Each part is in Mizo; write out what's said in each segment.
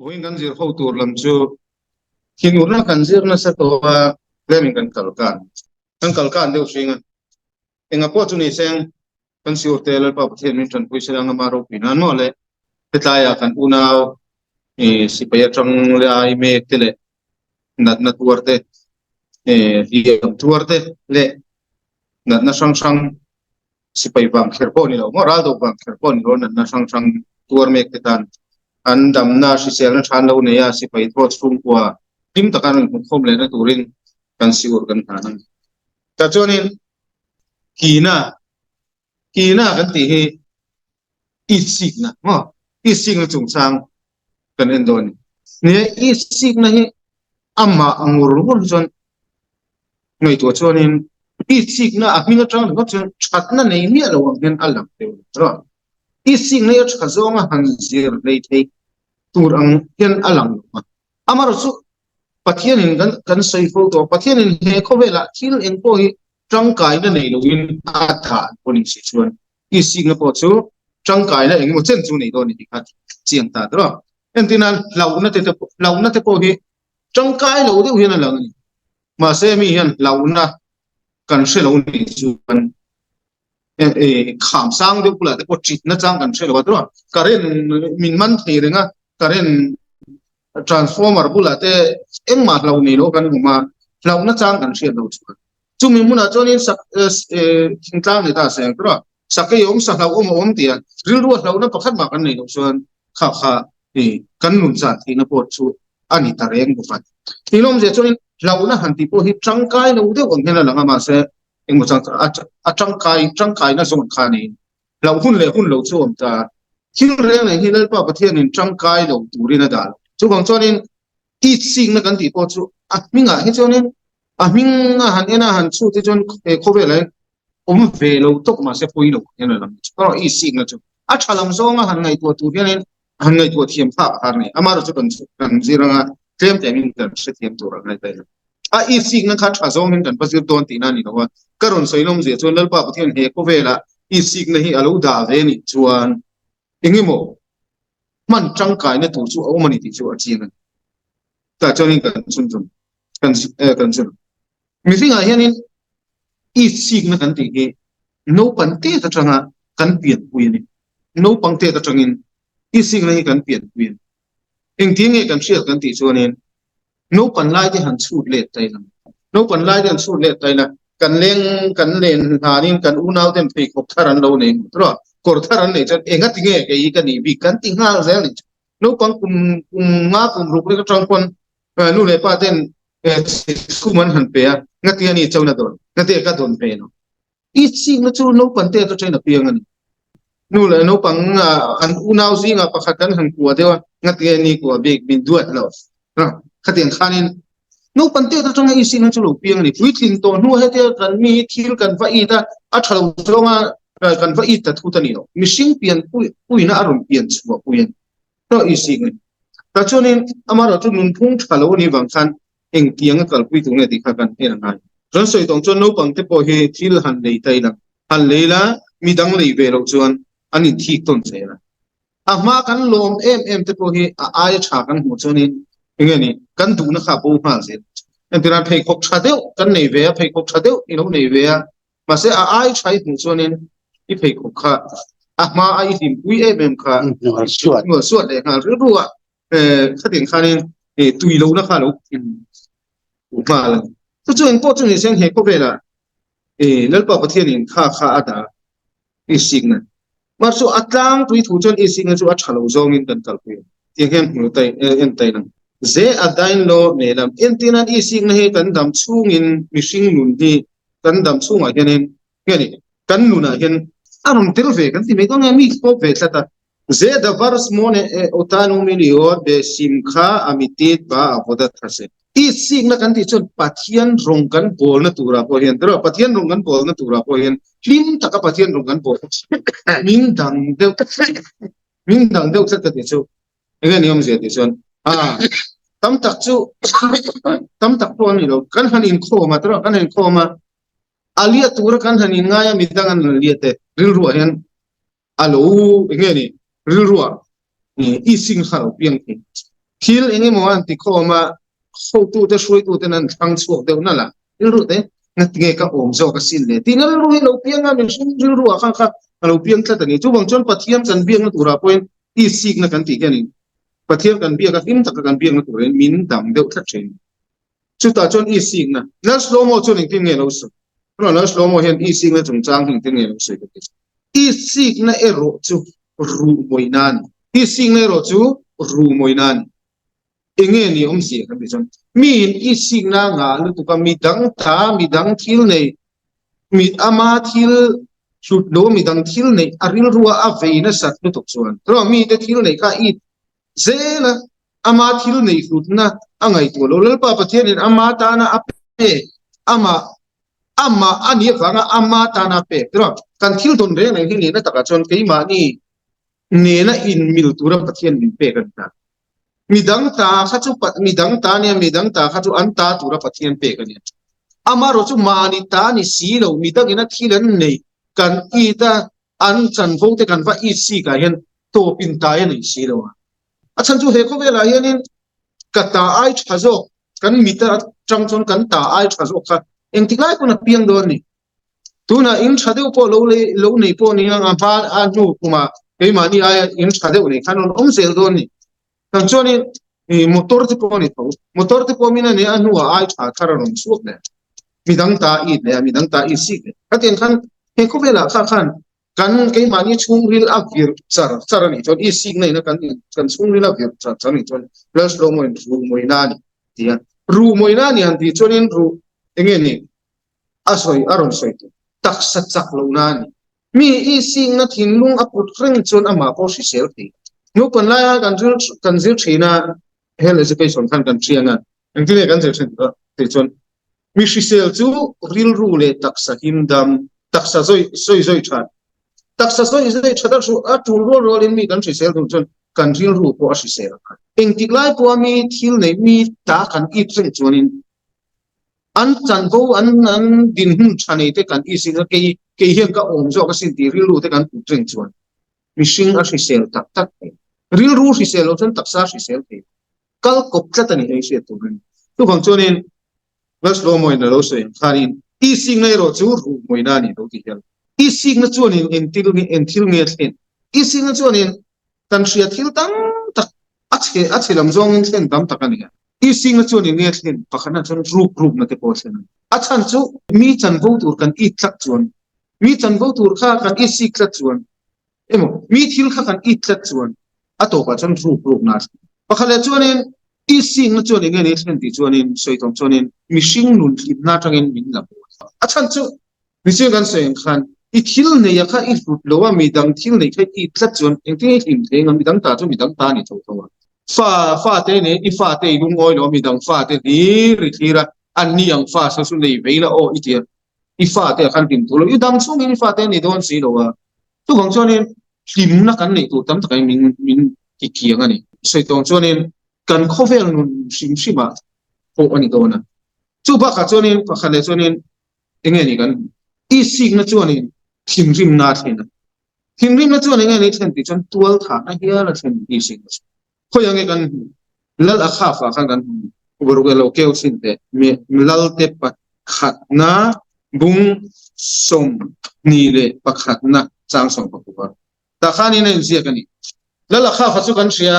Vawiin kan zir ho tur lam chu thinurna kan zir nasa tawh a, tlemin kan kal kan kan kal kan deuh hring a. Enga pawh chu ni seng kan siur te Lalpa Pathian min tanpui sela anga ropui nan maw le hetlaiah kan unau sipai atang lai mek te leh natna tuar te hliam tuar te leh natna hrang hrang sipai vang kher pawh ni lo maw ral do vang kher pawh ni lo natna hrang hrang tuar mek te tan an damna hriselna tha an lo nei a sipai thaw chhungkua hlim taka an rawn hmuhkhawm lehna turin kan siur kan hlan a ni. Tah chuanin Kina, Kina kan tih hi itsikna maw? Itsikna chungchang kan en dawn a ni. Nia itsikna hi amah ngur ngur hi chuan ngaihtuah chuanin itsikna a hming atang ringawt chuan thatna nei miah lo ang hian a lang deuh a ni. Itsikna hi a tha zawnga han zir hlei thei tur ang hian a lang lo a. Amaherawhchu Pathianin kan kan sawi fo tawh, Pathianin he khawvelah thil eng pawh hi tangkaina nei loin a dah an pawh ni si chuan isikna pawh chu tangkaina eng emaw chen chu nei dawn a ni tih kha chiang ta tawh a. Entirnan hlauhna te hlauhna te pawh hi tangkai lo deuh hian a lang a ni. Mahse mi hian hlauhna kan hre lo nih chuan kham sang deuh bulah te pawh ṭit nachang kan hre lo a tawh current min man thei reng a current transformer bulah te engmah hlo nei lo kan awm a hlo nachang kan hriat lo chuan chumi hmunah chuanin sak thingtlang ni ta se ang tawh a sakei awm sa hlo awm a awm tih a rilru a hlohna pakhat mah kan nei loh chuan kha kha kan nun zan theihna pawh chu a ni ta reng bawk a tin awmzia chuanin hlohna han tih pawh hi tangkai lo deuh ang hian a lang a mahse engmaw chang a tangkai tangkaina zawn kha niin hlauh hun leh hun lo chu awm ta. Thil reng reng hi Lalpa Pathianin tangkai lo turin a dah lo. Chuvang chuanin itsikna kan tih pawh chu a hmingah hi chuanin a hming a han en a han chhut hi chuan he khawvelah hian awm ve lo tawp mahse pawi lo hian a lang. Erawh itsikna chu a tha lam zawnga han ngaihtuah tur hianin han ngaihtuah thiam phak a har nei. Amaherawhchu kan kan zir anga tlem tlemin kan hrethiam tur a ngai ta ila. A itsikna kha tha zawngin kan va zir dawn tihna a ni lo a, ka rawn sawi lawmzia chuan Lalpa Pathian he khawvela itsikna hi a lo dah ve nih chuan engemaw hman tangkaina tur chu a awm a ni tih chu a chiang a ni. Tah chuanin kan chhunzawm kan kan zir. Mihringah hianin itsikna kan tih hi naupang tet atanga kan pianpui a ni. Naupang tet atangin itsikna hi kan pianpui a ni. Engtin nge kan hriat kan tih chuanin Naupan lai te han chhut let ta ila. Naupan lai te han chhut let ta ila. Kan leng kan len hnanin kan unau ten pheikhawk thar an lo nei hmu tawh a, kawr thar an nei chuan enga ti nge kei hi ka nih bik kan ti nghal zel ni chu. Naupang kum kum nga kum ruk lek atang pawn nu leh pa ten chhum an han pe a, ngati a ni chona dawn, ngati a ka dawn ve lo. I chikna chu naupang te atangin a piang a ni. Nu leh naupang an unau zingah pakhat an han kua deuh a, ngatinge ni kua bik min duat lo. Khatiang khanin naupang te atanga i chikna chu lo piang a ni. Puitling tawh hnuah hetia kan mi hi thil kan va it a, a tha lo zawnga kan va it ta thut a ni lo. Mihring pian puina a rawn pian chhuah pui a ni. I chikna. Tah chuanin amaherawhchu nunphung tha lo a nih vang khan engtiang a kalpui tur nge tih kha kan en a ngai. Kan sawi tawng chuan naupang te pawh hi thil han lei ta ila, han lei la, midang lei ve loh chuan an inthik tawn zel a. A hma kan lawm em em te pawh hi a aia tha kan hmuh chuanin enge ni kan duhna kha a bo nghal zel. Entirah pheikhawk tha deuh kan nei ve a, pheikhawk tha deuh i lo nei ve a, mahse a ai tha i hmuh chuanin i pheikhawk kha a hma a i hlimpui em em kha hnual suat leh nghal rilru a. Khatiang khanin tui lohna kha a lo nghal a ni. Chu chu engpawh chu ni se he khawvelah Lalpa Pathianin kha kha a dah i sikna. Mahse chu a tlangpui thu chuan i sikna chu a tha lo zawngin kan kalpui a. Tiang hian hmu tai en tai lang. Ze a dain lo nei lam. Entirna i sikna hi kan dam chhungin mihring nun hi kan dam chhungah hianin nge ni kan nunah hian a rawn tel ve kan ti mai dawn nge mi pawp ve tlat a. Ze davar smone e otanu miliot be simkha amitit ba avodat thase. I sikna kan tih chuan Pathian rawng kan bawlna turah pawh hian tiraw Pathian rawng kan bawlna turah pawh hian hlim taka Pathian rawng kan bawl min dang deuh min dang deuh tlat ka tih chu enge ni awmzia tih chuan a tam tak chu tam tak pawh a ni lo kan han inkhawm a tiraw kan han inkhawm a a liah tura kan han inngai a midang an han liah te rilruah hian a lo enge ni rilruah i sing kha lo piang thei. Thil eng emaw an ti khawm a, hotute hruaituten an thlang chhuak deuh nalh a, rilru te ngatinge ka awm zawk asin le tihna rilru hi a lo piang a, mihring rilru ah khan kha a lo piang tlat a ni. Chuvang chuan Pathian kan biakna turah pawhin isikna kan tih hianin Pathian kan biak a, hlim taka kan biakna turin min dang deuh tlat thin. Chutah chuan isikna Lal Shlomo chuan engtin nge lo sawi? Tunah Lal Shlomo hian isikna chungchang hi engtin nge lo sawi ka ti. Isikna erawh chu ruhmawina a ni. Isikna erawh chu ruhmawina a ni. Enge ni awmzia kan tih chuan miin isikna a ngah lutuk a, midang ta, midang thil nei, mi ama thil hlut lo, midang thil neih a rilrua a vei nasat lutuk chuan tunah mite thil neih kha i zel a, ama thil neih hlutna a ngaihtuah lo. Lalpa Pathianin ama tana a pek, amah amah a nih avanga ama tana a pek. Tunah kan thil dawn reng reng hi nihna takah chuan keimahni nena inmil tura Pathian min pek a ni ta. Midang ta kha chu midang ta nia midang ta kha chu an ta tura Pathian pek a ni. Amaherawh chu mahni ta ni si lo midangin a thil an nei kan it a, an chanvo te kan va it sik ah hian tawp in tai a nei si lo a. A chhan chu he khawvelah hianin ka ta ai tha zawk kan mit atang chuan kan ta ai tha zawk kha engtik lai pawn a piang dawn a ni. Tunah in tha deuh pawh lo lei lo nei pawh ni ang a hma a hnu kumah keimahni aia in tha deuh nei khan rawn awm zel dawn a ni. Tang chuanin i motor te pawh a ni tho. Motor te pawh min a nei a hnuah ai tha thar a rawn chhuak leh. Midang ta it leh a midang ta it sik leh. Khatiang khan he khawvelah kha khan kan keimahni chhungril a vir char char a nih chuan i sikna ina kan kan chhungril a vir char char a nih chuan Lalslomoin ruhmawina a ni ti a. Ruhmawina a ni han tih chuanin ruh enge ni a sawi a rawn sawi tur taksa chak lohna a ni. Mi i sikna thinlung a put reng chuan amah pawh hrisel thei. Naupang laia kan zir kan zir thin a, health education khan kan hriang a, engtin nge kan zir thin tih chuan mi hrisel chu rilru leh taksa him dam, taksa zawi zawi zawi that, taksa zawi zawi that a hru a tul rual rualin mi kan hrisel duh chuan kan rilru pawh a hrisel ang. Engtik lai pawha mi thil neih mi ta kan ip reng chuanin an chanvo an an dinhmun tha nei te kan isin a kei kei hian ka awm zawk asin tih rilru te kan put reng chuan mihring a hrisel tak tak thei rilru hrisel lo chuan taksa hrisel thei kal kawp tlat a ni hei hriat tur a ni chuvang chuanin Lalslomoin a lo sawi ang khanin isikna erawh chu ruhmawina a ni lo tih hian isikna chuanin engtil nge engthil nge thlen isikna chuanin kan hria thil tam tak A chhe a chhe lam zawngin thlen tam tak a ni a. Isinga chuan eng nge thlen? Pakhatna chuan ruk rukna te pawh a thlen a ni. A chhan chu mi chanvo tur kan it tlat chuan, mi chanvo tur kha kan it sik tlat chuan emaw mi thil kha kan it tlat chuan a tawpah chuan ruk rukna a thlen. Pakhat leh chuanin isinga chuan eng nge ni thlen tih chuanin sawi tawm chuanin mihring nun hlimna atangin min la hmu a. A chhan chu Mihring kan sawi ang khan i thil nei a kha i hlut lo a, midang thil nei kha i tlat chuan engtin nge i hlim thei ang a, midang ta chu midang ta a ni tho tho a. Fa fate nei i fate i lungawi lo a, midang fate hlir i thlir a, anni ang fa saw chu nei vei la aw i ti a, i fate ah khan hlim tur lo, i dang chhungin i fate an ni dawn si lo a. Chuvang chuanin hlimna kan neih tur tam takin min min ti kiang a ni. Sawi tawng chuanin kan khawvel nun hrim hrimah pawh a ni dawn a. Chu bakah chuanin pakhat leh chuanin Enge ni kan i sikna chuanin thinrimna a thlen a. Thinrimna chuan enge ni thlen tih chuan tual thahna hial a thlen i sikna chu. Khawi ange kan hmu? Lal a khafah khan kan hmu. Paruk e lo keu thin teh. Mi lalte pakhatna bung 21 chang 19. Tah khanin a inziak a ni. Lal a khafa chu kan hria.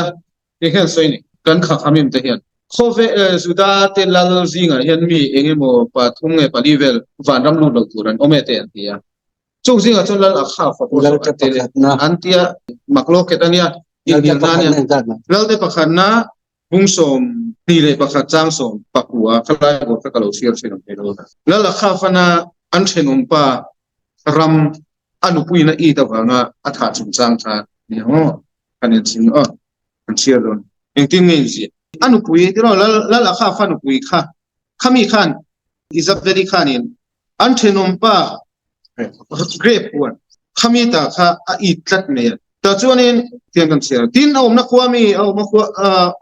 Ti hian sawi ni. Kan kha khamim te hian khawve Juda te lal zingah hian mi eng emaw pathum nge pali vel vanram lut lo tur an awm e te an ti a. Chung zingah chuan lal Akhaf-a pawh saw an tel e an ti a. Maklawket a nia, inhnialna a nia. Lalte pakhatna bung 21 chang 19 khalai bawr kha ka lo chhiar thin ang thei lo. Lal Akhaf-ana an thenawmpa ram a nupuiin a it avanga a thah chungchang kha a ni ang aw. Kan inchhin aw, kan chhiar dawn. Engtin nge inziah? A nupui, tiraw Lal Lal Akha fa nupui kha, khami khan Isabeli khanin an thenawmpa grape huan khami ta kha a it tlat mai a. Tah chuanin tiang kan chhiar a. Tin, a awmna khua mi, a awmna khua,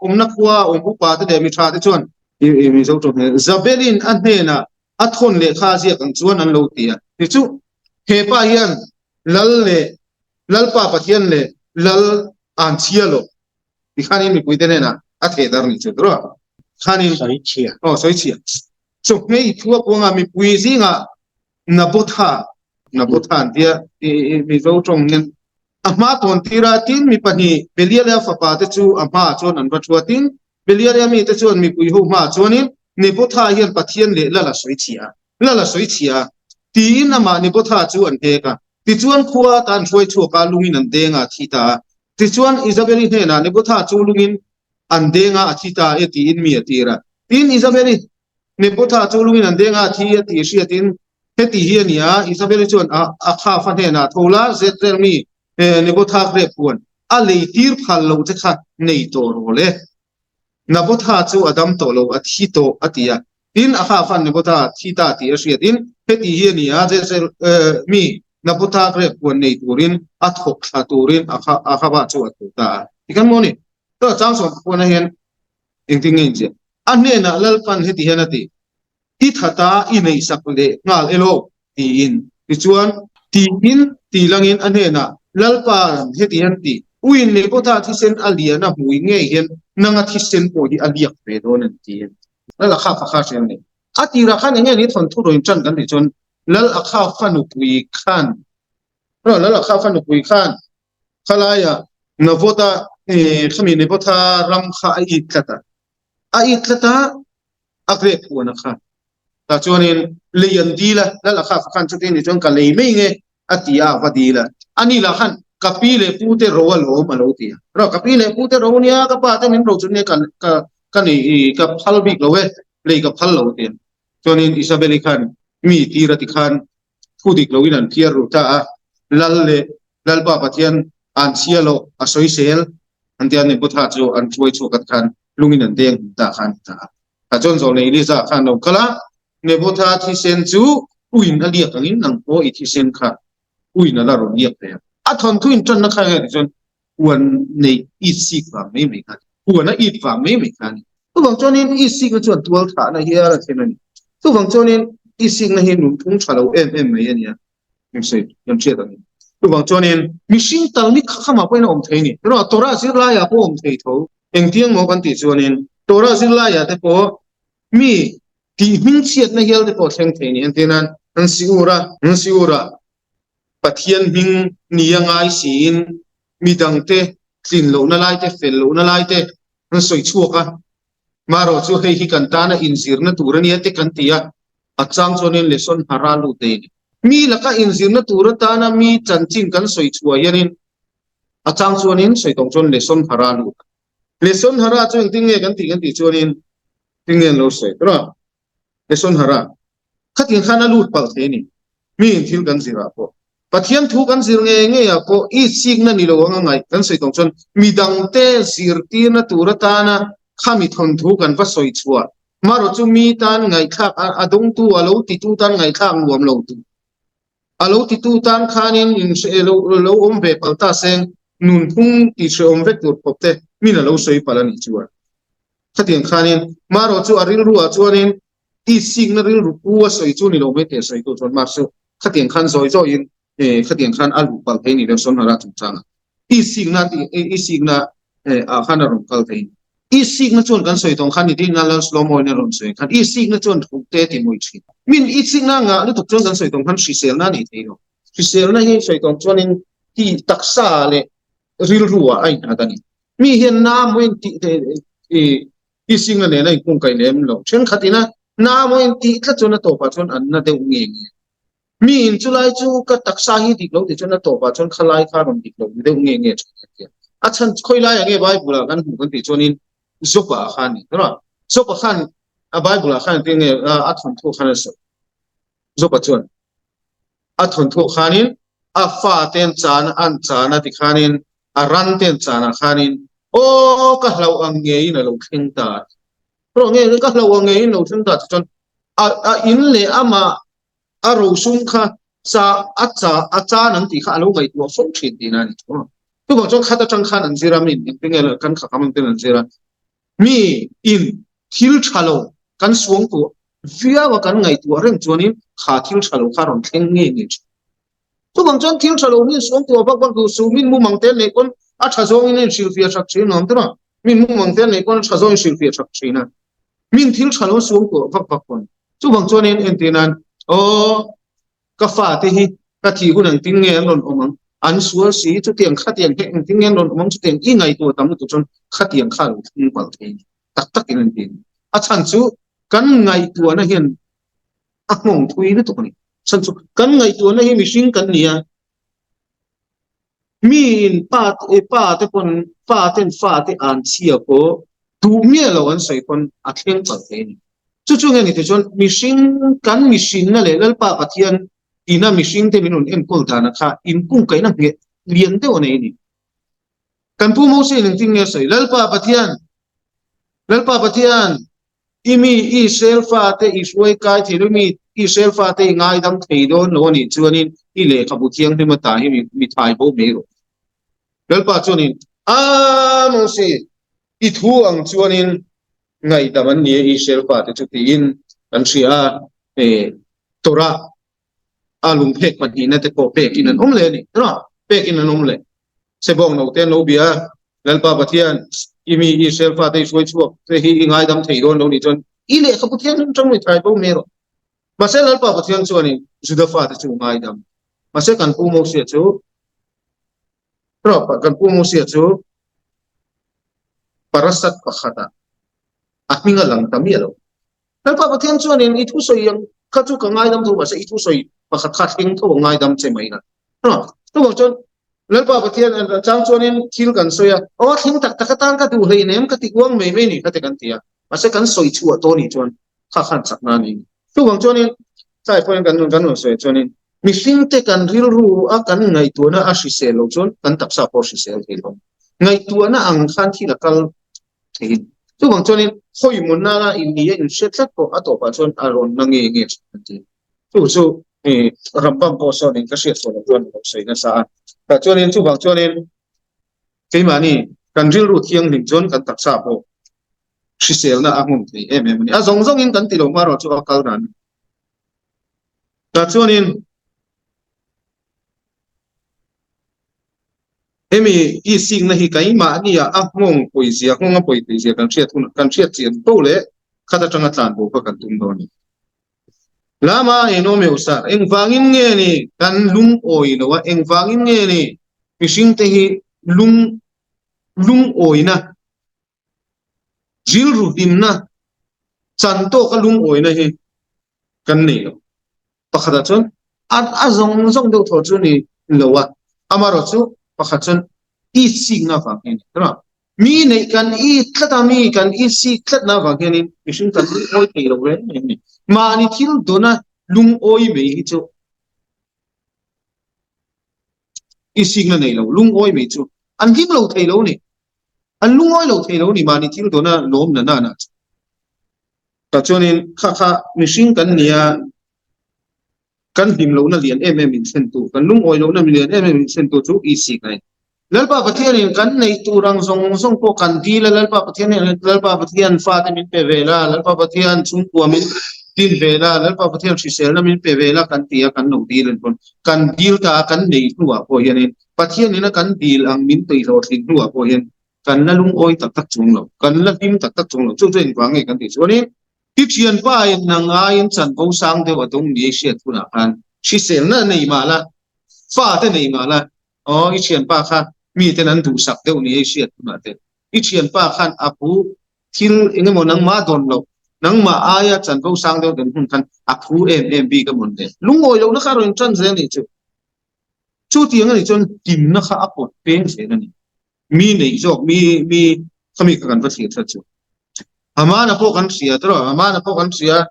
awmna khua a awm upa te leh mi tha te chuan Mizo tawng hi Zabelin a hnenah a thawn lehkha a ziak ang chuan an lo ti a. Tichu, he pa hian Lal leh Lalpa Pathian leh Lal an chhia lo ti khanin mipuite hnenah A theh dar ni chu tiraw? Khanin Sawi chhia. Aw sawi chhia. Chawhmeh i thu a kuanga mipui zingah Nabotha, Nabotha an tia Mizo tawng hian a hma tawn tir a, tin mi pahnih Belialia fapa te chu a hmaah chuan an va thu a, tin Belialia mite chuan mipui ho hmaah chuanin Nebotha hian Pathian leh Lal a sawi chhia a, Lal a sawi chhia a, tiin amah Nebotha chu an hek a. Tichuan khua ata an hruai chhuak a, lungin an deng a, a thi ta a. Tichuan Isabeli hnenah Nebotha chu lungin an deng a, a thi ta e tiin mi a tir a. Tin Isabeli Nebotha chu lungin an deng a, a thi a tih hriatin heti hi a ni a, Isabeli chuan a a khafa hnenah tho la, Zrel mi Nebotha grep huan a lei tir phal loh te kha nei tawh rawh le. Nabotha chu a dam tawh lo, a thi tawh a ti a. Tin, a khafa'n Nabotha thi ta tih a hriatin heti hi a ni a, Jezreel mi Nabotha grep huan nei turin a thawk thla turin a khafa chu a tho ta a. Tikhan maw ni? Tuna chang sawm pakuana hian Engtin nge inziah? A hnenah Lalpan heti hian a ti, I thata i neihsak leh nghal elo? tiin. Tichuan, tiin ti langin a hnenah Lalpa'n heti hian ti, Uin Nebotha thisen a lian a hmui ngei hian nanga thisen pawh hi a liak ve dawn a ni tiin. Lal Akhaf a kha hria a ni. A tirah khan enge ni thawnthu rawn ṭan kan tih chuan Lal Akhaf fanupui khan, Lal Akhaf fanupui khan Khalaia Navota khami Nebotha ram kha a it tlat a, a it tlat a, a grep huan a kha. Tah chuanin lei an dil a, Lal Akhaf khan chuti ni chuan ka lei mai nge a ti a, a va dil a. Ani lah khan ka pi leh pu te ro a lawm a lo ti a. Ro ka pi leh pu te ro nia, ka pa te min ro chu nia ka ka ka nei ka phal bik lo e, lei ka phal lo a ti a. Chuanin Isabel-i khan mi tir a ti khan thu dik loin an phiar ru ta a, Lal leh Lalpa Pathian an chhia loh a sawisel an tia Nebotha chu an hruai chhuak at khan lungin an deng hmu ta khan ta a. Tah chuan zawlnei Eliza khan lo kal a, Nebotha thisen chu uin a liak angin nang pawh i thisen kha uin a la rawn liak ve a. A thawnthu inṭanna kha enge tih chuan huan neih it sik vang mai mai kha a ni. Huan a it vang mai mai kha a ni. Chuvang chuanin it sikna chuan tual thahna hial a thlen a ni. Chuvang chuanin it sikna hi nunphung tha lo em em mai a nia. Min sawi kan hriat ang. Chuvang chuanin mihring tal ni kha khamah pawhin a awm thei a ni. Erawh Torah zirlaiah pawh a awm thei tho. Engtiang maw kan tih chuanin Torah zirlaiah te pawh mi tih hmingchhiatna hial te pawh a thleng thei a ni. Entir nan an si ur a, an si ur a. Pathian hming nia ngai siin midangte tlin lohna lai te, fel lohna lai te an sawi chhuak a. Marawh chu hei hi kan tana inzirna tur a nia te kan ti a, a chang chuanin lesson hara lut daih a ni. Mi laka inzirna tur atana mi chanchin kan sawi chhuah hianin a chang chuanin sawi tawng chuan lesson hara lut a. Lesson hara chu engtin nge kan tih kan tih chuanin tinge an lo sawi tur a? Lesson hara. Khatiang khan a lut palh thei a ni. Miin thil kan zir ah pawh. Pathian thu kan zir ngei ngei ah pawh i chikna ni lo anga ngaih kan sawi tawng chuan midangte zirtirna tur atana khami thawnthu kan va sawi chhuah marawh chu mi tan ngaihthlak a dawngtu a lo titu tan ngaihthlak nuam lo tur a lo titu tan khanin in lo lo awm ve palh ta seng nunphung tih hrehawm vek tur khawp te min a lo sawi palh a nih chuan khatiang khanin marawh chu a rilru ah chuanin I sikna rilru pu a sawi chu ni lo mai teh sawi tu chuan mahse khatiang khan zawi zawiin khatiang khan a luh palh thei ni lo Sonhara chungchangah i sikna i sikna ah khan a rawn kal thei ni. I sikna chuan kan sawi tawng khan ni tin Lal Slomoin a rawn sawi khan i sikna chuan thuk te ti mawi thin. Min i sikna ngah lutuk chuan kan sawi tawng khan hriselna a nei thei lo. Hriselna hi sawi tawng chuanin ti taksa leh rilru ah a innghat a ni. Mi hian na mawiin tih i singla nena inkungkaih lem lo. Thenkhat ina na amaw in tih tlat chuan a tawpah chuan an na deuh nge nge. Mi in chulai chu ka taksa hi dik lo tih chuan a tawpah chuan khalai kha rawn dik lo deuh nge nge thin a tia. A chhan khawi laiah nge Bible ah kan hmuh kan tih chuanin Job-a ah khan a ni. Job-a khan a Bible ah khan engtin nge a thawnthu khan a sawi. Job-a chuan a thawnthu khanin a faten chan an chan a ti khanin a ranten chanah khanin aw ka hlauh ang ngeiin a lo thleng ta a ti. Rawh nge ka hlauh ang ngeiin lo thleng ta ti chuan a a in leh amah a rosum kha cha a cha a chan ang tih kha a lo ngaihtuah fo thin tihna a ni. Chuvang chuan khat atang khan an zir a mi engtin nge kan kha kam ang ten an zir a mi in thil tha lo kan suang tuah viau a kan ngaihtuah reng chuanin kha thil tha lo kha rawn thleng ngei ngei thin. Chuvang chuan thil tha lo min suang tuah vak vak duh suh, min mumang te neih pawn a tha zawngin a inhrilhfiah hrak thin nuam tura. Min mumang te an neih pawn tha zawng in hrilhfiah thak thin a. Min thil tha lo suang tuah vak vak pawn. Chuvang chuanin entir nan, Aw, ka fate hi ka thih hun engtin nge an rawn awm ang? An sual si, chutiang khatiang hi engtin nge an rawn awm ang? Chutiang i ngaihtuah tam lutuk chuan khatiang kha a lo thleng palh thei a ni. Tak takin an ti a ni. A chhan chu kan ngaihtuahna hian a nghawng thui lutuk a ni. Chhan chu kan ngaihtuahna hi mihring kan ni a, Mi in pa pa te pawn pa ten fa te an chhia pawh duh miah lo an sawi pawn a thleng palh thei a ni. Chu chu nge ni te chuan mihring kan mihrinna leh Lalpa Pathian ina mihring te min rawn enkawl dana kha inkungkaihna ngheh lian deuh a nei a ni. Kan Pu Moses in engtin nge a sawi? Lalpa Pathian, Lalpa Pathian, I mi Israel fate i hruai kai thei lo, i mi Israel fate i ngaidam thei dawn lo a nih chuanin i lehkhabu thianghlim ata hi mi thai bo mai rawh. Lalpa chuanin, A Mose, i thu ang chuanin ngaihdam an ni e Israel fate chu tiin an hria a, Torah a lungphek pahnihna te pawh pekin an awm leh a ni. Pekin an awm leh. Sebawng no te an lo bia a, Lalpa Pathian, i mi Israel fate i hruai chhuak te hi i ngaidam thei dawn lo nih chuan i lehkhabu thianghlim tang mai thai bo mai rawh. Mahse Lalpa Pathian chuanin Juda fate chu ngaidam. Mahse kan pu Mosia chu kan pu Mosia chu parasat pakhatah a hming a lang ta miah lo. Lalpa Pathian chuanin i thusawi ang kha chu ka ngaidam tho mahse i thusawi pakhat kha thleng tho a ngaidam che mai la. Chuvang chuan Lalpa Pathian chang chuanin thil kan sawi a, aw thleng tak tak atan ka duh hleinem ka ti uang mai mai ni kha te kan ti a, mahse kan sawi chhuah tawh nih chuan kha khan chakna a nei. Chuvang chuanin tlai pawhin kan kan rawn sawi chuanin mihringte kan rilru a kan ngaihtuahna a hrisel loh chuan kan taksa pawh hrisel thei lo. Ngaihtuahna ang khan thil a kal thei. Chuvang chuanin hawi munna la in ni a inhre tlat pawh a tawpah chuan a rawn na nge nge thin an ti. Chu chu Rambam pawh sawnin ka hriat sual loh chuan a lo sawi nasa a. Tah chuanin chuvang chuanin keimahni kan rilru thianghlim chuan kan taksa pawh hriselna a hmun thei em em a ni. A zawng zawngin kan ti lo hma erawh chu a kal dan a ni. Tah chuanin Hemi i sikna hi keimahnia a nghawng pawizia, nghawng a pawi theihzia kan hriat hunah kan hriat chian fo leh khat atanga tlan bo kha kan tum dawn a ni. Lama inawm eu sar, engvangin nge ni kan lungawi lo a, engvangin nge ni mihringte hi lung lungawina rilru hlimna chan tawka lungawina hi kan nei lo. Pakhatah chuan a a zawng zawng deuh thaw chu ni lo a, amaherawh chu pakhat chuan i sikna avang hian a ni. Mi neih kan i tlat a, mi kan i sik tlatna avang hianin mihring kan lungawi thei lo reng reng a ni. Mahni thil dawna lungawi mai hi chu i sikna nei lo, lungawi mai chu an hlim lo thei lo a ni. An lungawi lo thei lo a ni mahni thil dawna lawmna nana chu. Tah chuanin kha kha mihring kan nia, kan hlim lohna lian em em in thlentu, kan lungawi lohna lian em em in thlentu chu Isik a ni. Lalpa Pathianin kan neih tur ang zawng zawng pawh kan dil a, Lalpa Pathian hian Lalpa Pathian fate min pe ve la, Lalpa Pathian chhungkua min din ve la, Lalpa Pathian hriselna min pe ve la kan ti a, kan lo dil a ni pawn. Kan dil ta a, kan neih hnuah pawh hianin Pathianin a kan dil ang min peihhlawhtlin hnuah pawh hian kan la lungawi tak tak chung lo, kan la hlim tak tak chung lo. Chu chu engvang nge kan tih chuanin i thianpa in nang aiin chanvo sang deuh a dawng ni hriat hunah khan hriselna nei mah la, fate nei mah la, aw i thianpa kha miten an duhsak deuh ni hriat hunah te, i thianpa khan a phu thil engemaw nangmah dawn loh, nangmah aia chanvo sang deuh dawn hun khan a phu em em bik a mawn le. Lungawi lohna kha a rawn tan zel nih chu. Chutiang a nih chuan hlimna kha a pawt peng zel a ni. Mi neih zawk, mi mi khami kha kan va thlir that chu. Hamana pawh kan hria tawh, Hamana pawh kan hria.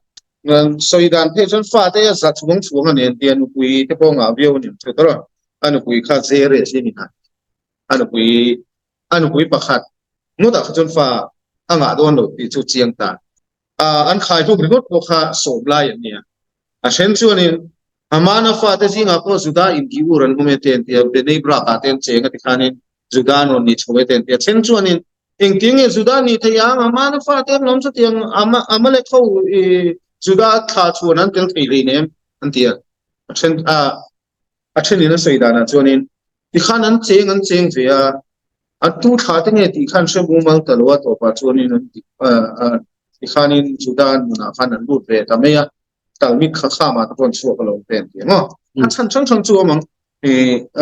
Sawi dan phei chuan fate a za chhuang chhuang a ni an tia, nupui te pawh ngah viau a ni ang chu tawh. A nupui kha Zeresh hi a ni kha. A nupui a nupui pakhat ngawtah kha chuan fa a ngah dawn lo tih chu chiang ta. an khai hluk ringawt pawh kha sawm lai an ni a. A then chuanin Hamana fate zingah pawh Juda inti ur an awm e te an ti a, Bnei Brak-ah te an cheng a ti khanin Juda an rawn ni chho e te an ti a. Then chuanin engtin nge Juda ni thei ang, Hamana fate an awm chutiang Amalek ho Juda thla chhuan an tel thei hleinem an ti a. A then a thenin an sawi danah chuanin tikhan an cheng an cheng ve a. A tu thla te nge tih khan hre mumal ta lo a tawpah chuanin an ti tikhanin Juda nunah khan an lut ve ta mai a, Talmid kha khamah te pawh an chhuak alo ve an ti ang aw. A chhan hrang hrang chu awm ang.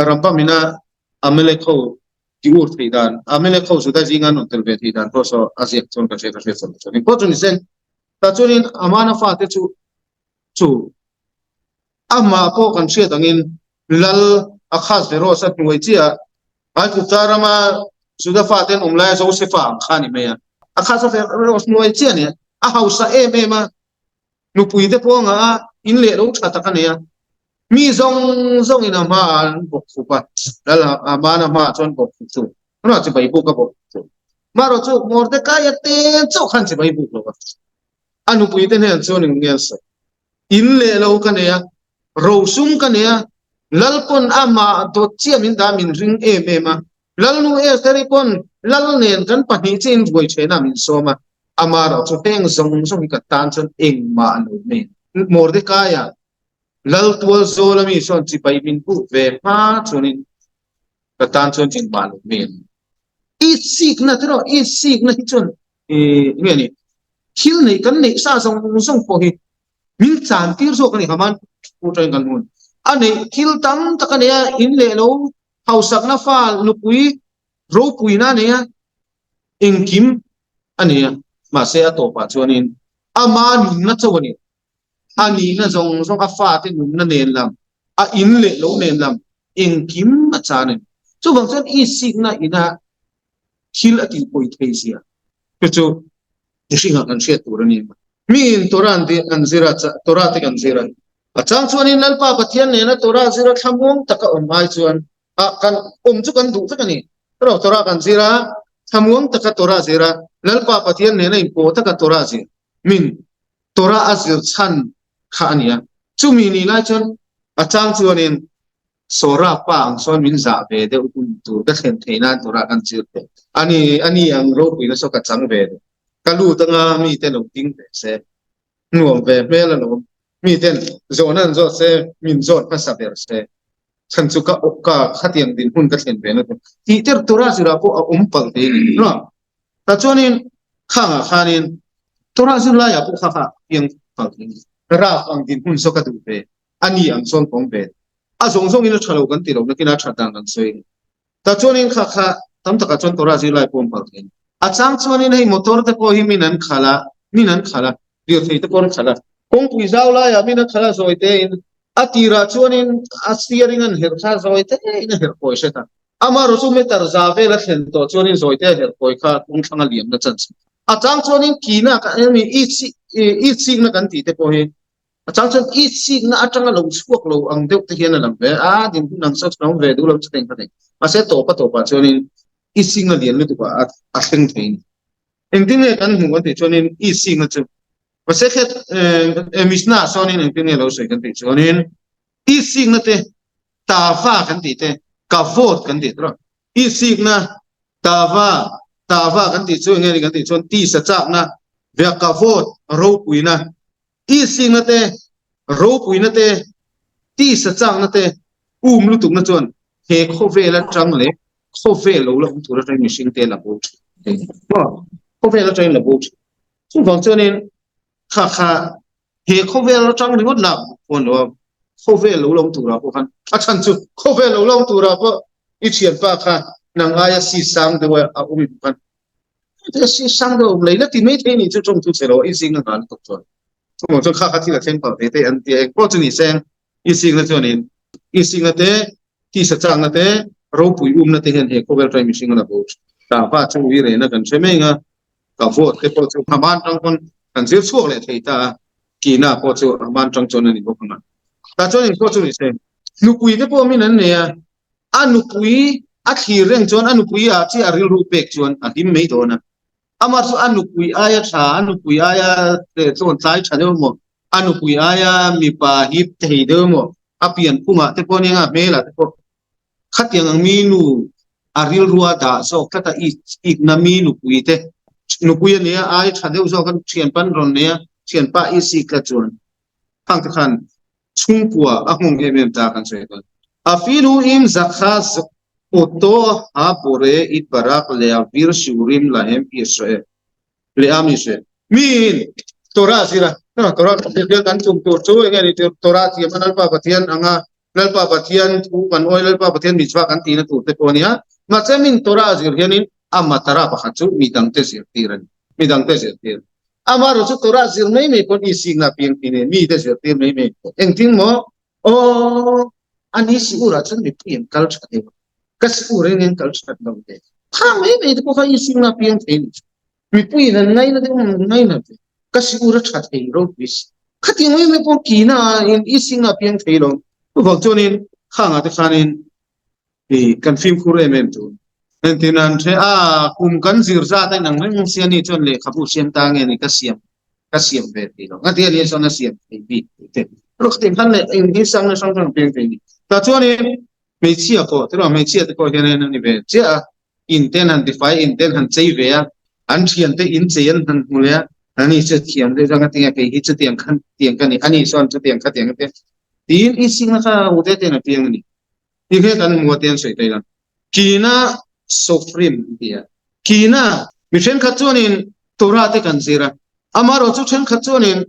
Rambam ina Amalek ho ti ur theih dan, Amalek ho Juda zinga an rawn tel ve theih dan pawh saw a ziak chuan ka hria ka hria chuan chuan engpawh chu ni se. Tah chuanin Amana fate chu chu amah pawh kan hriat angin Lal Ahasuerus a hnuai chiah Aigupta rama Juda fate an awm laia Josefa ang kha a ni mai a. Ahasuerus hnuai chiah a ni a, a hausa em em a, nupui te pawh a ngah a, in leh lo tha tak a nei a. Mi zawng zawngin a hmaah an bawk khup a, Lal Amana hmaah chuan bawk khup chu tunah chibai buk a bawk khup chu. Marawh chu Mordekaia te chauh khan chibai buk lo a, a nupui te hnen chuan eng nge an sawi? In leh lo ka nei a, rosum ka nei a, Lal pawn amah dawt chiah min dah min ring em em a, Lalnu Estheri pawn Lal nen kan pahnih chiah in ruai thehna min sawm a, amarawh chu heng zawng zawng hi ka tan chuan engmah a lo nei. Mordekaia Lal tual zawl ami chuan chibai min buk ve hma chuanin ka tan chuan engmah a lo nei. Itsikna te erawh itsikna hi chuan nge ni thil neih kan neih sa zawng zawng pawh hi min chan tir zawk a ni Haman pu tawngin kan hmun a neih thil tam tak a nei a in leh lo hausakna fa nupui ropuina a nei a engkim a nei a mahse a tawpah chuanin ama nunna chauh a ni a nihna zawng zawng a fate nunna nen lam a in leh lo nen lam engkim a chan a ni. Chuvang chuan isikna ina thil a tihpawi thei zia chu chu mihringah kan hriat tur a ni. Miin Torah an zir a, Torah te kan zir a. A chang chuanin Lalpa Pathian nena Torah zira thlamuang taka awm ai chuan a kan awm chu kan duh vek a ni. Erawh Torah kan zir a, thlamuang taka Torah zir a, Lalpa Pathian nena inpawh taka Torah zir min Torah a zir chhan kha a ni a. Chumi ni lai chuan a chang chuanin Sora pa ang chuan min zah ve deuh hun tur ka thlen theih nan Torah kan zir teh. A ni, a ni ang ropuina saw ka chang ve deuh. Ka lut anga mite lo ding ve se. Nuam ve hmel alawm. Miten zawhna an zawt se, min zawt hmasa ber se. Chhan chu ka ka khatiang dinhmun ka thlen ve na tur. Tih ter Torah zirah pawh a awm palh thei a ni. Tah chuanin khangah khanin Torah zir laiah pawh kha kha piang palh thei a ni. Raf ang dinhmun saw ka duh ve, a ni ang chuan ka awm ve. A zawng zawngin a tha lo kan ti lo nakin a that dan kan sawi a ni. Tah chuanin kha kha tam takah chuan Torah zir lai pawh awm palh thei a ni. A chang chuanin hei motor te pawh hi min an khalh a, min an khalh a, lirthei te pawh an khalh a. Kawngpui zau laiah min a khalh a zawi tein a tirah chuanin a steering an herh kha zawi tein a herh kawi hret a. Amaherawhchu chu meter za vel a thlen tawh chuanin zawite a herh kawi kha kawngthlang a liamna chance a chang chuanin kina itsikna kan tih te pawh hi a chang chuan itsikna atanga lo chhuak lo ang deuh te hian a lang ve a dinhmun ang saw chuan awm ve duh lo chu teng kha nei mahse tawpa tawpah chuanin itsikna lian lutuk ah a thleng thei a ni. Engtin nge kan hmuh kan tih chuanin itsikna chu mahse khet Mishnah sawnin engtin nge lo sawi kan tih chuanin Isikna te tava kan tih te kavod kan tih tawh isikna tava tava kan tih chu enge ni kan tih chuan tisa chakna via kavod ropuina isikna te ropuina te tisa chakna te um lutukna chuan he khawvel atang leh khawvel lo la awm tur atangin mihring te la bo thin khawvel atangin la bo thin chuvang chuanin kha kha He khawvel atang ringawt lak pawh lo a, khawvel lo lo turah pawh khan a chhan chu khawvel lo lo turah pawh i thianpa kha nang aia si sang deuh a awm i khan si sang deuh awm lei la ti mai thei ni chu tawng chu che lo i zing a nghal tawp chuan chumang chuan kha kha thil a thleng palh thei te an tia eng pawh chu ni seng i zingna chuan in i zingna te tisa chakna te ropui umna te hian he khawvel trai mihring a la bo thin ta pa chu ui rehna kan hre mai anga Ka vote te pawh chu Haman tang pawn kan zir chhuak leh thei ta a, Kina pawh chu Haman tang chuan a ni bawk ang a. Tah chuan engpawh chu ni se, nupui te pawh min an nei a, a nupui a thlir reng chuan a nupui ah chiah a rilru pek chuan a hlim mai dawn a. Amah chu a nupui aia tha, a nupui aia tlawn tlai tha deuh emaw, a nupui aia mipa hip thei deuh emaw, a pianphungah te pawh nia, a hmelah te pawh Khatiang ang mi nu a rilrua dah zawk tlat a, ikna mi nupui te nupui a nia, ai tha deuh zawk a thianpa an rawn nei a, thianpa i sik tlat chuan khang te khan chhungkua a nghawng em em ta kan sawi dawn. A filu im zakha. Oto ha-bore itbarak leavir shiurim lahem Israel le'am Israel. Miin Torah zir a, Torah kan zir hian kan tum tur chu enge ni tur Torah thiam a Lalpa Pathian anga Lalpa Pathian thu kan awi Lalpa Pathian mitzvah kan tihna tur te pawh a nia. Mahse min Torah zir hianin a matara pakhat chu midangte zirtir a ni. Midangte zirtir. Amaherawh chu Torah zir mai mai pawn i sikna piang thin e, mite zirtir mai mai. Engtin maw? Aw, ani si urah chuan mipui an kal tha deuh a, ka si ur in an kal that lo ve. Kha mai mai te pawh kha i sikna piang thei ni chu. Mipuiin an ngaina deuh an ngaina ve. Ka si ur a tha thei ropui si. Khatiang mai mai pawh kina in i sikna piang thei lo. Chuvang chuanin khangah te khanin I kan fimkhur em em tur. Entin an hre a, kum kan zir zat a inang reng sia ni chuan lehkhabu siam ta nge ni ka siam ka siam ve thei lo. Ngatia ni chuan a siam thei bik tih te. Erawh khatiang khan leh eng hi sang leh hrang hrang piang thei ni. Tah chuanin hmeichhia pawh tiraw hmeichhia te pawh hian a ni ve chiah a, in ten han tifai in ten han chei ve a, an thian te in chei an han hmu leh a, ani chu thiam deuh chuan ngatinge kei hi chutiang khan tiang ka ni, ani chuan chutiang khatiang a tia. Tiin i sing na kha u te ten a piang a ni. Ti khe kan hmu a ti an sawi thei lo. Kina Sofrim an ti a. Kina mi thenkhat chuanin Torah te kan zir a. Amaherawh chu thenkhat chuanin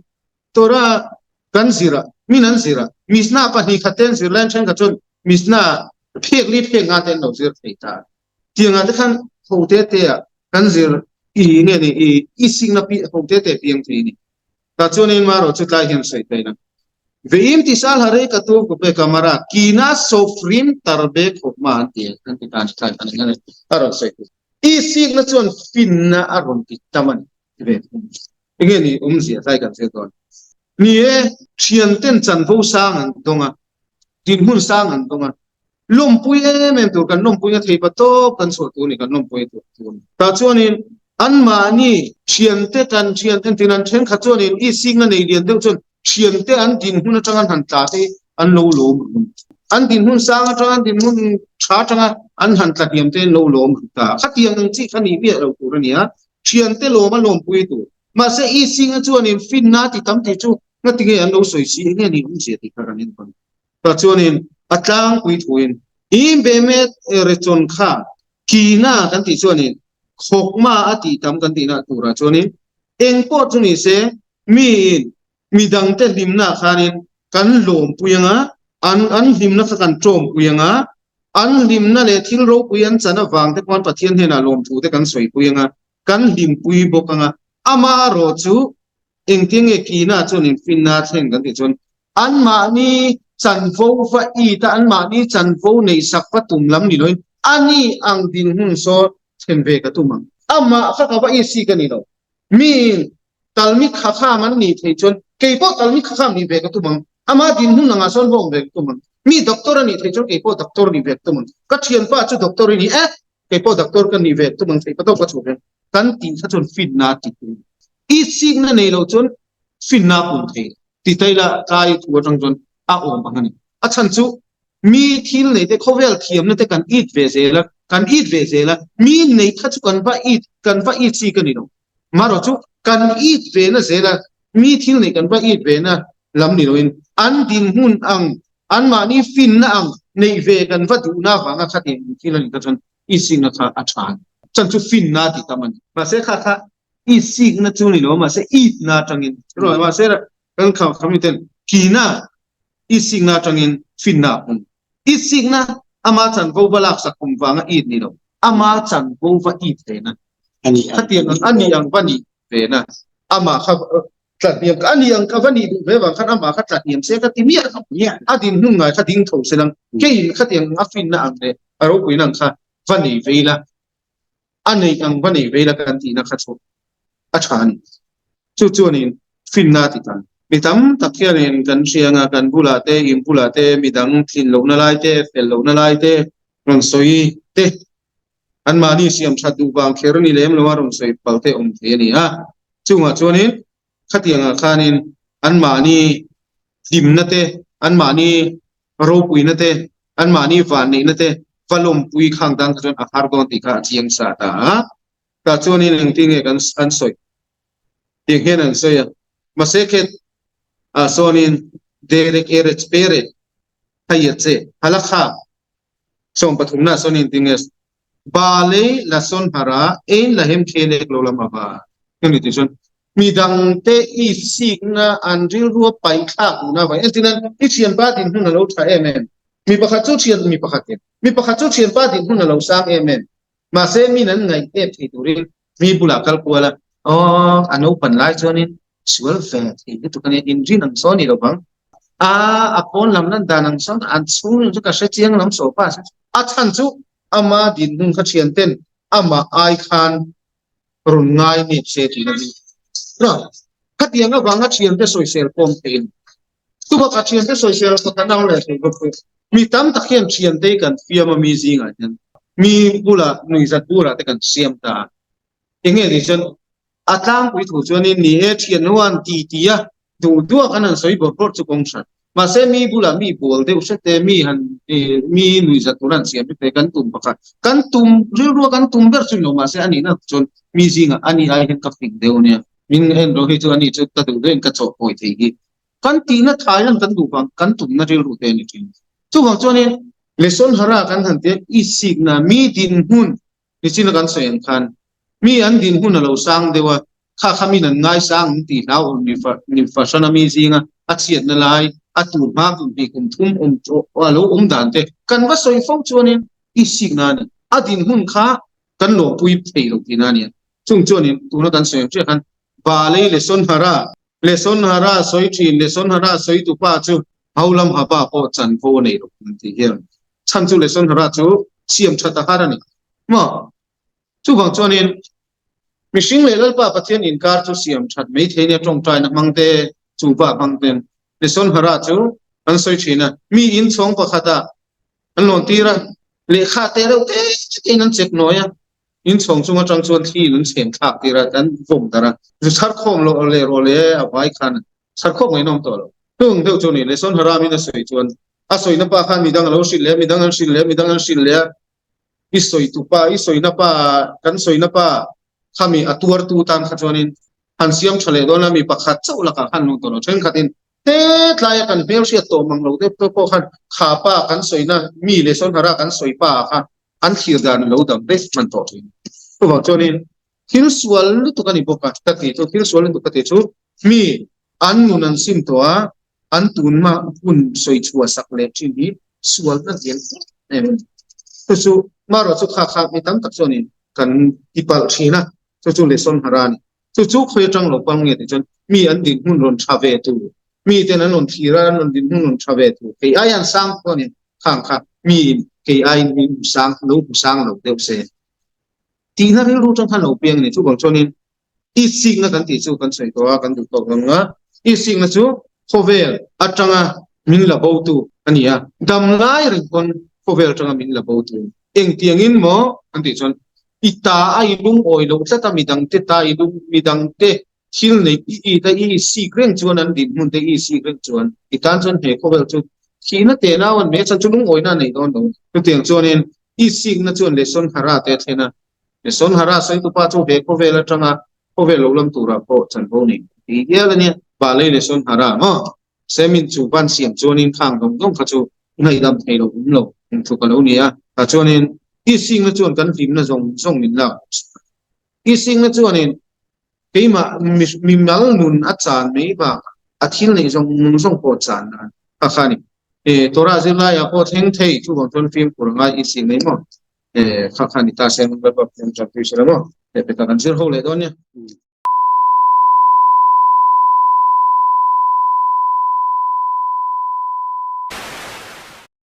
Torah kan zir a, min an zir a. Mishnah pahnihkhat te an zir laiin thenkhat chuan Mishnah phek li phek nga te an lo zir thei ta. Tiangah te khan ho te te ah kan zir i nge ni i i sikna pi ho te te piang thei a ni. Tah chuanin marawh chu tlai hian sawi thei la. Veim ti sal hare ka tu ku pe kamara kina sofrim tarbe khawpma an ti an ti ta ni tlai kan eng a ni a rawn sawi thei. I sikna chuan finna a rawn ti tam a ni ti ve thung. Enge ni awmzia tlai kan hriat dawn. Ni e, thianten chanvo sang an dawng a, dinhmun sang an dawng a, Lawmpui em em tur kan lawmpuina thei pa tawp kan chhuah tur a ni, kan lawmpui tur tur a ni. Tah chuanin anmahni thiante kan thian entin an thenkhat chuanin i sikna nei lian deuh chuan thiante an dinhmun atanga an han tla te hi an lo lawm ru a ni. An dinhmun sang atanga an dinhmun tha atanga an han tla hniam te an lo lawm ru ta. Khatiang ang chi kha nih miah lo tur a ni a, thiante lawm a lawmpui tur. Mahse i sikna chuanin finna ti tam tih chu ngatinge an lo sawi si enge ni awmzia tih kha kan enkawl. Tah chuanin a tlangpui thuin in bemet rechawn kha kina kan tih chuanin khawkma a tih tam kan tihna turah chuanin eng pawh chu ni se miin midangte hlimna khanin kan lawmpui anga an an hlimna kha kan tawmpui anga an hlimna leh thil ropui an chan avang te pawh Pathian hnenah lawmthu te kan sawipui anga kan hlimpui bawk anga amaherawh chu Engtin nge Kina chuan infinna a thleng kan tih chuan anmahni chanvo va it a, anmahni chanvo neihsak va tum lam ni loin ani ang dinhmun saw thlen ve ka tum ang. Amah kha ka va it si ka ni lo. Miin talmi khakham an nih theih chuan kei pawh talmi khakham nih ve ka tum ang. Ama dinhmun angah sawn va awm ve ka tum ang. Mi doctor a nih theih chuan kei pawh doctor nih ve ka tum ang. Ka thianpa chu doctor i ni e, kei pawh doctor ka nih ve tum ang theih patawk ka chhuak hian kan tih kha chuan finna a ti tur i sikna nei lo chuan finna a pun thei ti thei la tlai thu atang chuan a awm ang a ni a chhan chu mi thil nei te khawvel thiamna te kan it ve zel a kan it ve zel a mi nei kha chu kan va it kan va it chi ka ni lo marawh chu kan it ve na zel a mi thil nei kan va it ve na lam ni loin an dinhmun ang anmahni finna ang neih ve kan va duhna avanga khatiang ang thil a nih kha chuan i sikna kha a tha a ni. Chan chu finna tih tam a ni. Mahse kha kha i sikna chu ni lo mahse itna atangin mahse kan kha kha mi ten kina i sikna atangin finna a pung. I sikna ama chanvo va laksak kum vanga it ni lo ama chanvo va it ve na khatiang ang a ni ang va nih ve na amah kha Tlahniam ka a ni ang ka va nih duh ve vang khan amah kha tlahniam se ka ti miah lo. A dinhmun ngai kha ding tho se lang keiin khatiang a finna ang leh a ropuina ang kha va nei vei la, a neih ang va nei vei la kan tihna kha chu a tha a ni. Chu chuanin finna a ti tan. Mi tam tak hianin kan hria anga kan bulah te, in bulah te midang tlin lohna lai te, fel lohna lai te rawn sawi te anmahni siam that duh vang kher ni lem lo a rawn sawi pal te awm thei a ni a. Chungah chuanin khatiangah khanin anmahni hlimna te, anmahni ropuina te, anmahni vanneihna te va lawmpui khang tan kha chuan a har dawn tih kha a chiang sa ta a. Tah chuanin engtin nge kan an sawi tih hian an sawi a. Mahse khet ah sawnin Derek Eretz Pere Hayatse Halakha. Sawmpathumna sawn intinge Balei Lason Hara Ein Lahem Khelek lo lam ava hemi tih chuan midangte i sikna an rilrua paih thlak duhna avang entir nan i thianpa dinhmun a lo tha em em mi pakhat chu thian mi pakhat in mi pakhat chu thianpa dinhmun a lo sang em em mahse min an ngaih em thei turin mi bulah kal kual a aw a naupan lai chuanin sual ve thei lutuk a nia inrin ang sawn ni lo vang a a pawn lam lan dan ang sawn an chhung chu ka hre chiang lam saw pa a chhan chu ama dinhmun kha thian ten amah ai khan rawn ngai nep se tih a ni. Khatiang avanga thiante sawisel pawm theiin chubakah thiante sawisel pakhat a leh thei bawk chu mi tam tak hian thiante hi kan fiam a mi zingah hian mi bulah nuihzat bulah te kan siam ta a. Enge ni chuan a tlangpui thu chuanin ni e thian ho an ti ti a duh duak an han sawi bawrh bawrh chu kawng hran. Mahse mi bulah mi bual deuh hret te mi han mi nuihzat tur an siam hret te kan tum pakhat kan tum rilrua kan tum ber chu ni lo mahse a nihna chuan mi zingah a ni ai hian ka fing deuh ania min en rawh hi chu a ni chu ka duh deuhin ka chawh pawi thei hi kan tihna thai lan kan duh vang kan tumna rilru te a ni thin. Chuvang chuanin Lesson Hara kan han tia i sikna mi dinhmun Nichin a kan sawi ang khan mi an dinhmun a lo sang deuh a, kha kha min an ngaisang ang tih hlauhawm ni fahran a mi zinga a chhiatna lai, a tur hma kum hnih kum thum awm a lo awm dan te kan va sawi fo chuanin i sikna a ni. A dinhmun kha kan lawmpui thei lo tihna a nia. Chung chuanin tuna kan sawi ang chiah khan Balei leh Sonhara, leh Sonhara sawi thin leh Sonhara sawi tupa chu Haulam Haba pawh chanvo a nei lo an tih hian chhan chu leh Sonhara chu siam that a har a ni maw? Chuvang chuanin mihring leh Lalpa Pathian inkar chu siam that mai thei nia tawngtaina hmang te, chuva hmang ten leh Sonhara chu an sawi thin a. Mi inchhawng pakhata an lawn tir a, lehkha te reuh te tein an chek nawi a, inchhawng chung atang chuan thli in an chhem thlak tir a, an vawm darh a, zu chhar khawm loh leh rawh leh a vai khan chhar khawp ngaihnawm tawh lo. Chung deuh chu ni leh sawn Haramin a sawi chuan a sawina pa khan midang a lo hrilh leh a, midang an hrilh leh a, midang an hrilh leh a, i sawi tu pa, i sawina pa, kan sawina pa khami a tuartu tan kha chuanin han siam tha leh dawn a, mi pakhat chauh lakah khan lung tawh lo. Thenkhatin hetlaia kan hmelhriat tawh mang lo deuh te pawh khan kha pa kan sawina mi leh sawn Hara kan sawi pa ah kha an thlir dan a lo dam vek hman tawh thin. Chuvang chuanin thil sual lutuk a ni bawk a, ka tih chu thil sual lutuk ka tih chu mi an nun an sim tawh a, an tunma hun sawi chhuah sak leh thin hi sualna lian em em a ni. Chu chu marawh chu kha kha mi tam tak chuanin kan ti palh thin a, chu chu lesson hara a ni. Chu chu khawi atang lo pang nge tih chuan mi an dinhmun rawn tha ve tur, mi ten an rawn thlir a, an rawn dinhmun rawn tha ve tur, kei ai an sang chuanin khang kha miin kei aiin mi hmu sang lo hmu sang lo deuh se tihna rilru atang khan lo piang a ni. Chuvang chuanin itsikna kan tih chu kan sawi tawh a, kan duh tawk lo ang a, itsikna chu khawvel atanga min la botu a ni a, dam lai reng pawn khawvel atanga min la botu a ni. Engtiangin maw kan tih chuan i ta a i lungawi loh tlat a, midangte ta i lung midangte thil neih i it a i sik reng chuan an dinhmun te i sik reng chuan i tan chuan he khawvel chu thihna te nau an hmeh chan chu lungawina a nei dawn lo. Chutiang chuanin i sikna chuan Lesson Hara te a thlen a, Lesson Hara sawitupa chu he khawvel atanga khawvel lo lam turah pawh chanvo nei ti hial a nia. Balei Lesson Hara maw? Semin chu van siam chuanin khang dawng dawng kha chu ngaihdam thei lo awm lo eng tluk a lo ni a. Tah chuanin i sikna chuan kan hlimna zawng zawng min lak. I sikna chuanin Keimah mimal nun a chan mai bakah a thil neih zawng zawng pawh chan a kha kha a ni. Torah zirlaiah pawh thleng thei chuvang chuan fimkhur a ngai i si mai maw? Kha kha a ni ta se, Lalpa Pathian tanpui sela maw? Lehpekah kan zir ho leh dawn nia.